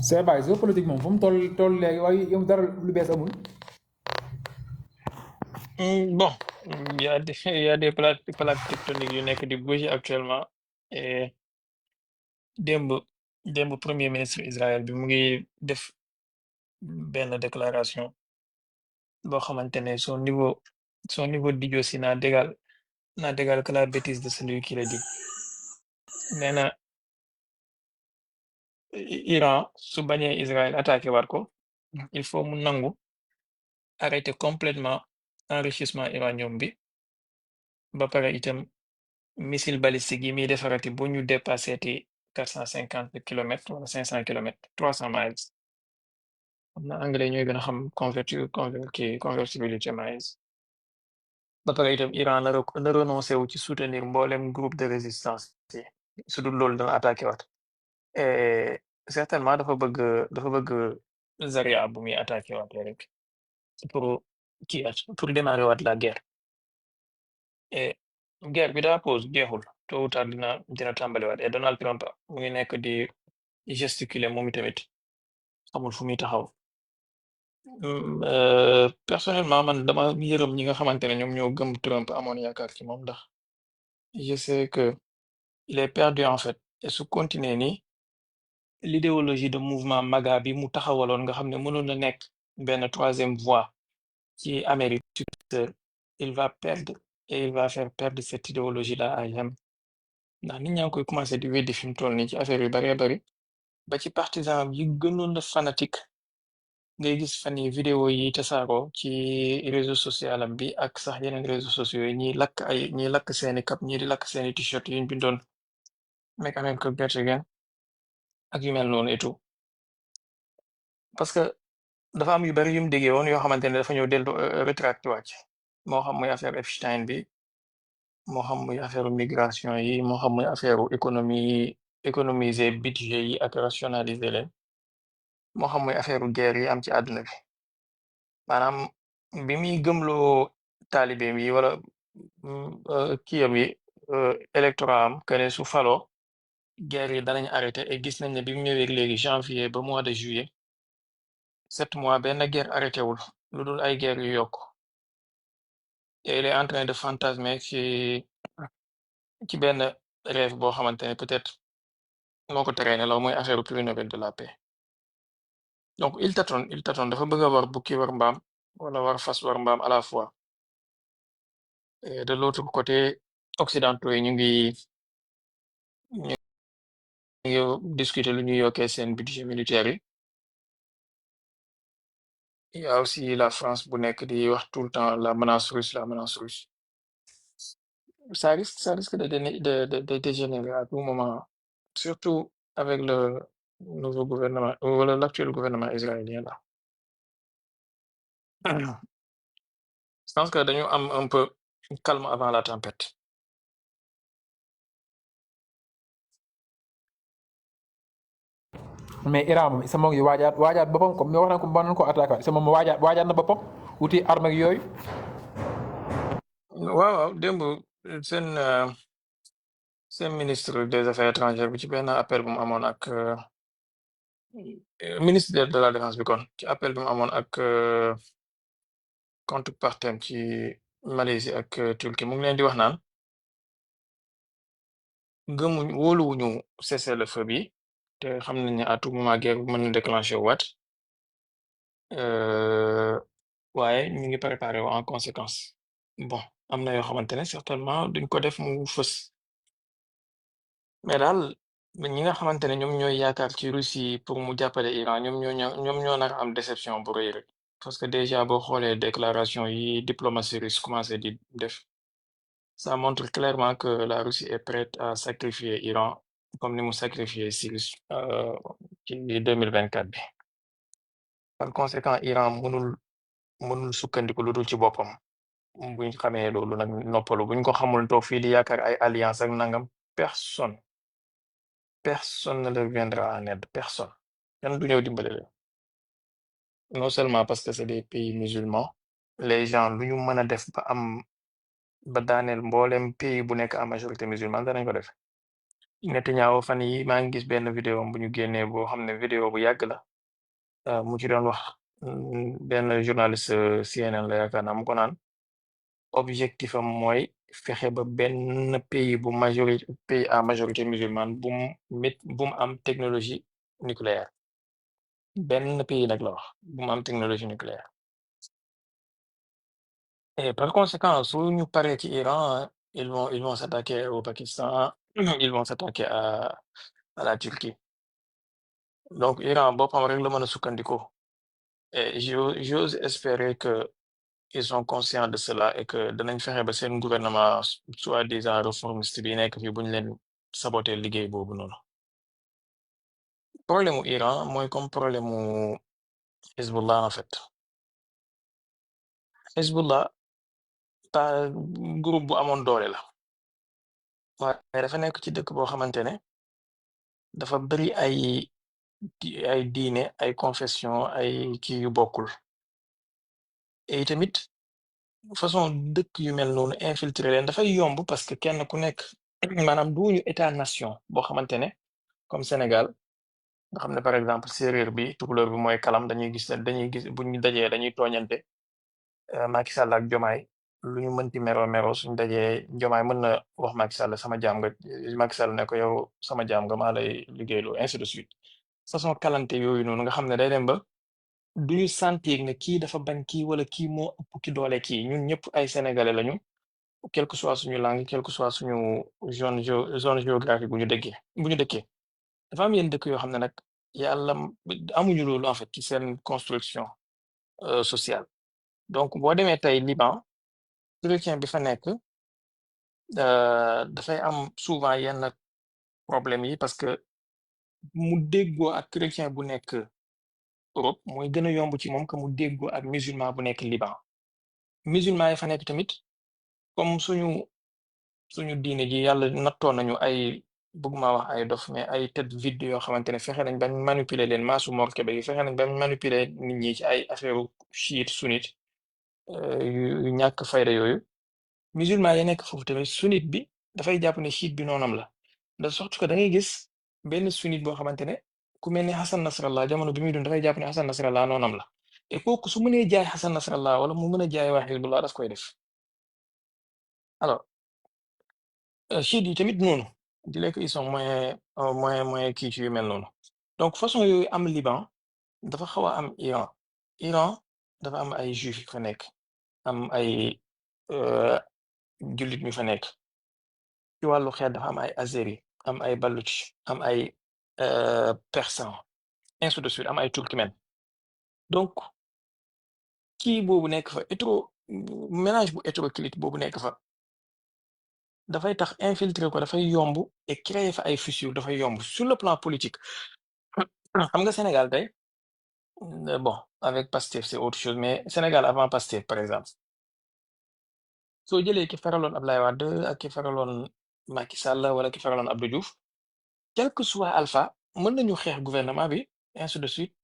c'est bàyyi géopolitique moom fu mu toll léegi waaye yow dara lu bees amul. Bon, il y a des plaques tectoniques yu nekk di bouger actuellement et démb démb premier ministre Israël bi mu ngi def benn déclaration boo xamante ne son niveau d'idiotie n'a d'égal que la bêtise de celui qui le dit. nee na Iran su bañee Israël attaqué waat ko il faut mu nangu arrêter complètement enrichissement uranium bi ba pare itam missile balistique yi muy defarati bu ñu dépassé ti 450 kilomètres wala 500 kilomètres 300 miles xam na anglais ñooy gën a xam convertibilité miles ba pare itam Iran na renoncé wu ci soutenir mboolem groupe de résistance yi su dul loolu dana attaqué waat et certainement dafa bëgg Zaria bu muy attaqué waat rek pour pour démarrer waat la guerre et guerre bi daa pause jeexul tôt ou tard dina tàmbaliwaat et Donald Trump mu ngi nekk di gesticuler moom itamit xamul fu muy taxaw. Personnellement man dama yërëm ñi nga xamante ne ñoom ñoo gëm Trump amoon yaakaar ci moom ndax je sais que il est perdu en fait et su continuer nii l'idéologie de mouvement MAGA bi mu taxawaloon nga xam ne mënoon na nekk benn troisième voie ci Amérique il va perdre et il va faire perdre cette idéologie là à jamais ndax nit ñaa ngi koy commencé di weddi fi mu toll nii ci affaire yu baree bari ba ci partisan yi gënoon na fanatique ngay gis fan yi vidéo yi tasaaroo ci réseau social am bi ak sax yeneen réseaux sociaux yi ñiy lakk seeni cap ñii di lakk seeni t-shirt yuñ bindoon Make America Great Again ak yu mel noonu et tout parce que dafa am yu bari yum déggee woon yoo xamante ne dafa ñëw dellu rétracté wàcc moo xam muy affaire Epstein bi moo xam muy affaire migration yi moo xam muy affaire économie économiser budget yi ak rationaliser leen moo xam muy affaire guerre yi am ci àdduna bi maanaam bi muy gëmloo taalibeem yi wala kiyam yi électorat am que ne su faloo guerre yi danañ arrêté et gis nañ ne bi mu ñëwee léegi janvier ba mois de juillet 7 mois benn guerre arrêté wul lu dul ay guerre yu yokk et il est en train de fantasmer ci benn rêve boo xamante ne peut-être moo ko teree ne la mooy affaire prix Nobel de la paix donc il tâtonne dafa bëgg a war bukki war mbaam wala war fas war mbaam à la fois et de l'autre côté occidentaux yi ñu ngi discuter lu ñuy yokkee seen budget militaire yi il y a aussi la France bu nekk di wax tout le temps la menace russe ça risque de dégénérer à tout moment surtout avec le nouveau gouvernement wala l'actuel gouvernement israélien là je pense que dañu am un peu calme avant la tempête mais Iran moom isa moo ngi waajaat boppam comme wax na ko ba nañ ko attaqué isa moom waajaat na boppam wuti arme ak yooyu. waaw démb seen seen ministre des affaires étrangères bi ci benn appel bu mu amoon ak ministre de la défense bi kon ci appel bi mu amoon ak contrepartem ci Malaisie ak Turquie mu ngi leen di wax naan wóoluwuñu cessez-le-feu bi te xam nañ ne à tout moment guerre bi mën na déclencher waat waaye ñu ngi préparé wu en conséquence bon am na yoo xamante ne certainement duñ ko def mu fës mais daal ñi nga xamante ne ñoom ñooy yaakaar ci Russie pour mu jàppale Iran ñoom ñoo nar a am déception bu rëy rek parce que déjà boo xoolee déclaration yi diplomatie russe commencé di def ça montre clairement que la Russie est prête à sacrifier Iran comme ni mu sacrifier Syrie ci 2024 bi par conséquent Iran mënul sukkandiku lu dul ci boppam buñ xamee loolu nag noppalu buñ ko xamul toog fii di yaakaar ay alliance ak nangam personne ne leur viendra en aide personne kenn du ñëw dimbale leen non seulement parce que c'est des pays musulmans les gens lu ñu mën a def ba daaneel mboolem pays bu nekk en majorité musulmane danañ ko def Netanyahu fan yi maa ngi gis benn vidéo bu ñu génnee boo xam ne vidéo bu yàgg la mu ci doon wax benn journaliste CNN la yaakaar naa mu ko naan objectif am mooy fexe ba benn pays bu majorité pays à majorité musulmane bu mu am technologie nucléaire benn pays nag la wax bu mu am technologie nucléaire. Et par conséquent, su ñu paree ci Iran, ils vont s'attaquer au Pakistan, ils vont s'attaquer à la Turquie. Donc, Iran, boppam rek la mën a sukkandiku. Et j'ose espérer que ils sont conscients de cela et que danañ fexe ba seen gouvernement soi-disant réformiste bi nekk fi bu ñu leen saboter liggéey boobu noonu. Problème mu Iran mooy comme problème mu Hezbollah en fait. Hezbollah ta groupe bu amoon doole la. waaye dafa nekk ci dëkk boo xamante ne dafa bari ay diine ay confession ay kii yu bokkul et tamit façon dëkk yu mel noonu infiltré leen dafay yomb parce que kenn ku nekk maanaam duñu état nation boo xamante ne comme Sénégal nga xam ne par exemple séeréer bi tukulóor bi mooy kalam dañuy gis bu ñu dajee dañuy tooñante Macky Sall ak Jomaay lu ñu mënti meroo suñ dajee Jomaay mën na wax Macky Sall sama jaam nga Macky Sall ne ko yow sama jaam nga maa lay liggéeyloo ainsi de suite façon kalante yooyu noonu nga xam ne day dem ba duñu sentir ne kii dafa bañ kii wala kii moo ëpp ki doole kii ñun ñëpp ay sénégalais lañu quelle que soit suñu langue quelle que soit suñu zone géographique bu ñu dëkkee dafa am yenn dëkk yoo xam ne nag yàlla amuñu loolu en fait ci seen construction sociale donc boo demee tey Liban chrétien bi fa nekk dafay am souvent yenn problème yi parce que mu déggoo ak chrétien bu nekk Europe mooy gën a yomb ci moom que mu déggoo ak musulman bu nekk Liban musulman yi fa nekk tamit comme suñu diine ji yàlla nattoon nañu ay bëgguma wax ay dof mais ay tête vide yoo xamante ne fexe nañ bañ manipuler leen maasu Mor Kébé yi fexe nañ bañ manipuler nit ñi ci ay affaire chiite sunnite yu ñàkk fayda yooyu musulman yi nekk foofu tamit sunnite bi dafay jàpp ne chiite bi noonam la de sorte que da ngay gis benn sunnite boo xamante ne ku mel ni Hassan Nasrallah jamono bi muy dund dafay jàpp ne Hassan Nasrallah noonam la et kooku su mënee jaay Hassan Nasrallah wala mu mën a jaay waa Hezbollah daf koy def alors chiites yi tamit noonu di lekk ils sont moins kii ci yu mel noonu donc façon yooyu am Liban dafa xaw a am Iran dafa am ay juif yu fa nekk am ay jullit ñu fa nekk ci wàllu xeet dafa am ay azéri am ay baluch am ay persan ainsi de suite am ay turkmen donc kii boobu nekk fa mélange bu hétéroclite boobu nekk fa dafay tax infiltrer ko dafay yomb et créer fa ay fissures dafay yomb sur le plan politique xam nga Sénégal tey bon avec Pastef c'est autre chose mais Sénégal avant Pastef par exemple soo jëlee ki faraloon Ablaye Wade ak ki faraloon Macky Sall wala ki faraloon Abdou Diouf quel que soit Alpha mën nañu xeex gouvernement bi ainsi de suite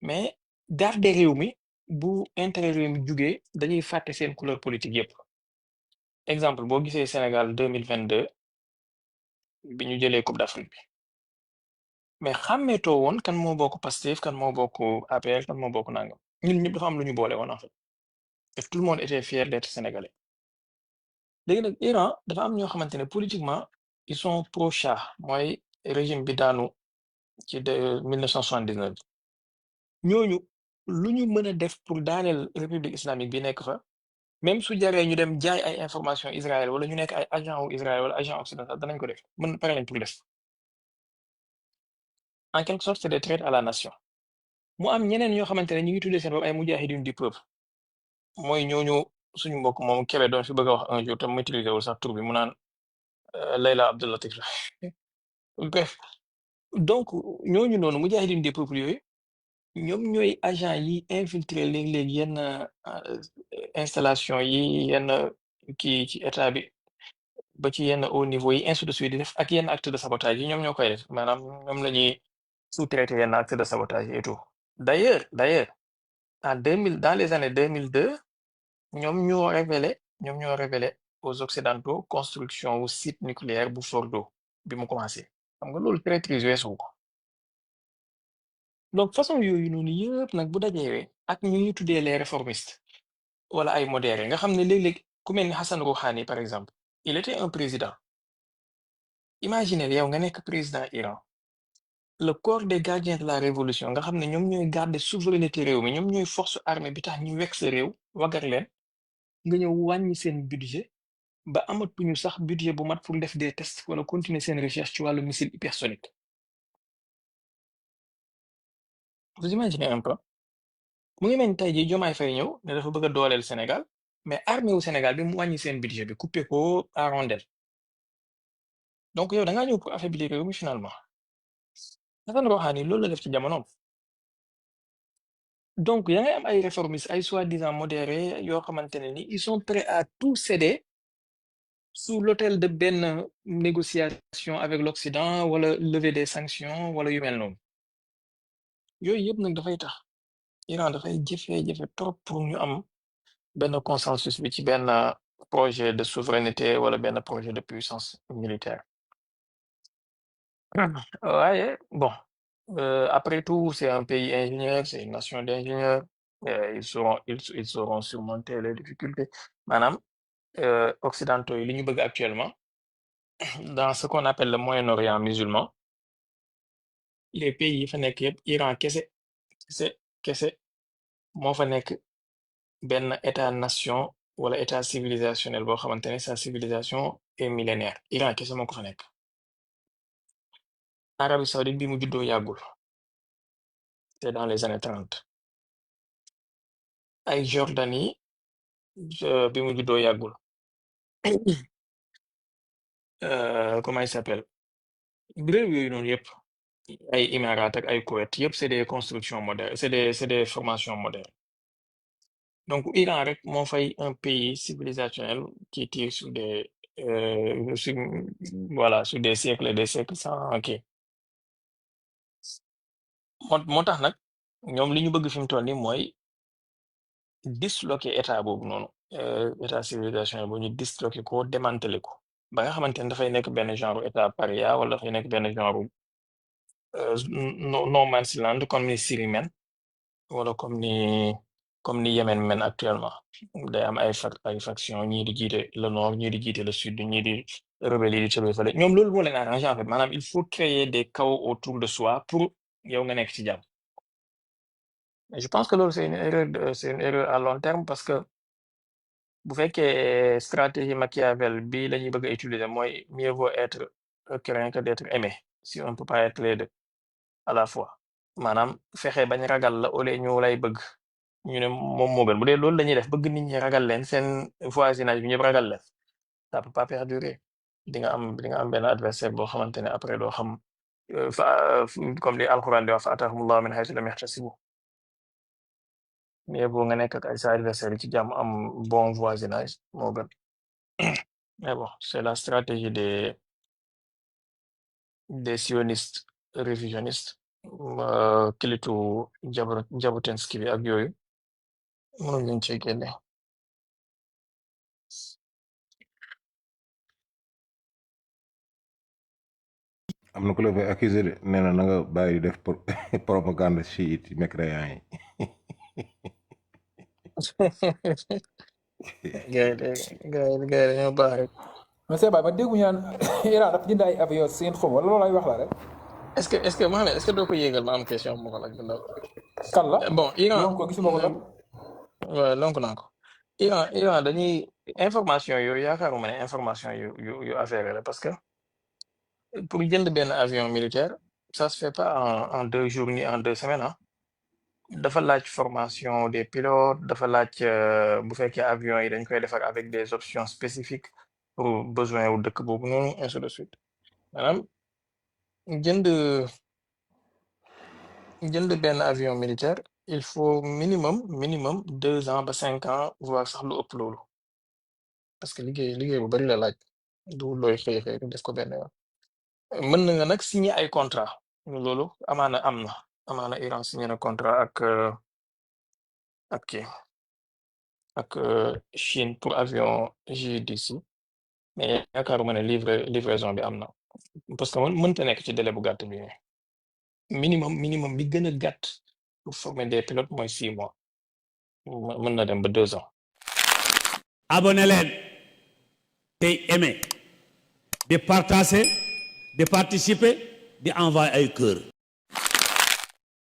mais garder réew mi bu intérêt réew mi jugee dañuy fàtte seen couleur politique yëpp exemple boo gisee Sénégal 2022 bi ñu jëlee Coupe d'Afrique bi mais xàmmeetoo woon kan moo bokk Pastef kan moo bokk APR kan moo bokk nangam ñun ñëpp dafa am lu ñu boole woon en fait et tout le monde était fier d'être sénégalais léegi nag Iran dafa am ñoo xamante ne politiquement ils sont pro-Shah mooy régime bi daanu ci de 1979 ñooñu lu ñu mën a def pour daaneel république islamique bi nekk fa même su jaree ñu dem jaay ay information Israël wala ñu nekk ay agent wu Israël wala agent occidental danañ ko def mën pare nañ pour def en quelque sorte c'est des traites à la nation mu am ñeneen ñoo xamante ne ñu ngi tuddee seen bopp ay mujahidin du peuple mooy ñooñu suñu mbokk moom Kébé doon fi bëgg a wax un jour te mu utiliser wul sax tur bi mu naan Layla Abdoulatif la bref donc ñooñu noonu mujahidin du peuple yooyu ñoom ñooy agent yi infiltré léeg-léeg yenn installation yi yenn kii ci état bi ba ci yenn haut niveau yi ainsi de suite di def ak yenn acte de sabotage yi ñoom ñoo koy def maanaam ñoom la ñuy sous-traité yenn acte de sabotage yi et tout d'ailleurs en 2000 dans les années 2002 ñoom ñoo révélé aux Occidentaux construction wu site nucléaire bu Fordo bi mu commencé xam nga loolu traîtrise weesu ko donc façon yooyu noonu yëpp nag bu dajewee ak ñu ñuy tuddee les réformistes wala ay modérés nga xam ne léeg-léeg ku mel ni Hassan Rouhani par exemple il était un président imaginez yow nga nekk président Iran le corps des gardiens de la révolution nga xam ne ñoom ñooy garder souveraineté réew mi ñoom ñooy force armée bi tax ñu wekk sa réew wagar leen nga ñëw wàññi seen budget ba amatuñu sax budget bu mat pour def des tests wala continuer seen recherche ci wàllu missile hypersonique vous imaginez un peu mu ngi mel ni tey jii Diomaye Faye ñëw ne dafa bëgg a dooleel Sénégal mais armée wu Sénégal bi mu wàññi seen budget bi coupé ko à rondelle donc yow da ngaa ñëw pour affaiblir réew mi finalement Hassan Rouhani loolu la def ci jamonoom donc ya ngay am ay réformistes ay soi-disant modérés yoo xamante ne ni ils sont prêts à tout céder sous l'autel de benn négociation avec l'Occident wala lever des sanctions wala yu mel noonu yooyu yëpp nag dafay tax Iran dafay jafe-jafe trop pour ñu am benn consensus bi ci benn projet de souveraineté wala benn projet de puissance militaire waaye bon après tout c'est un pays ingénieur c'est une nation d'ingénieurs ils sauront surmonter les difficultés maanaam occidentaux yi li ñu bëgg actuellement dans ce qu'on appelle le Moyen-Orient musulman les pays yi fa nekk yëpp Iran kese moo fa nekk benn état nation wala état civilisationnel boo xamante ne sa civilisation est millénaire Iran kese moo ko fa nekk Arabie Saoudite bi mu juddoo yàggul c'est dans les années 30 ay Jordanie bi mu juddoo yàggul comment il s'appelle réew yooyu noonu yëpp ay Émirats ak ay Koweït yëpp c'est des constructions modernes c'est des formations modernes donc Iran rek moo fay un pays civilisationnel qui tire voilà sur des siècles et des siècles sans kii moo tax nag ñoom li ñu bëgg fi mu toll nii mooy disloquer état boobu noonu état civilisationnel bu ñu disloquer ko démanteler ko ba nga xamante ne dafay nekk benn genre état paria wala dafay nekk benn genre no man's land comme ni Syrie men wala comme ni Yémen men actuellement day am ay faction ñii di jiite le nord ñii di jiite le sud ñii di rebelle yi di tëbee fële ñoom loolu moo leen arrangé en fait maanaam il faut créer des chaos autour de soi pour yow nga nekk ci jàmm mais je pense que loolu c'est une erreur à long terme parce que bu fekkee stratégie Machiavel bi la ñuy bëgg a utiliser mooy mieux vaut être craint que d'être aimé si on ne peut pas être les deux à la fois maanaam fexe bañ ragal la au lieu ñu lay bëgg ñu ne moom moo gën bu dee loolu la ñuy def bëgg nit ñi ragal leen seen voisinage bi ñëpp ragal leen ça peut pas perdurer di nga am benn adversaire boo xamante ne après doo xam comme li alquran di wax fa atahumullahu min haythu lam yahtasibu mais boo nga nekk ak ay sa adversaire yi ci jàmm am bon voisinage moo gën mais bon c'est la stratégie des sionistes révisionnistes kilitu Jabotinsky bi ak yooyu mënuñ leen cee génne am na ku la fay accusé de nee na nga bàyyi di def propagande chiite mécréant yi gars yi dañoo baax rek mais c'est ma déggu ñu naan Iran dafa jënd ay avion seen xom wala loolu ay wax la rek. est-ce que Mohamed est-ce que doo ko yéegal ma am question bu ma ko laaj bu ndaw kan la bon Iran donc gisuma ko tam. waaw lonk naa ko Iran dañuy information yooyu yaakaaruma ne information yu affaire la parce que pour jënd benn avion militaire ça se fait pas en 2 jours ni en 2 semaines ah dafa laaj formation des pilotes dafa laaj bu fekkee avion yi dañ koy defar avec des options spécifiques pour besoin wu dëkk boobu noonu ainsi de suite maanaam jënd benn avion militaire il faut minimum 2 ans ba 5 ans voire sax lu ëpp loolu parce que liggéey bu bari la laaj du looy xëy def ko benn yoon mën na nga nag signer ay contrat loolu amaana Iran signé na contrat ak Chine pour avion JDC mais yaakaaruma ne livraison bi am na parce que mënta nekk ci délai bu gàtt bi minimum bi gën a gàtt pour former des pilotes mooy 6 mois mën na dem ba 2 ans. abonné leen tey aimé di partager di participer di envoyer ay cœur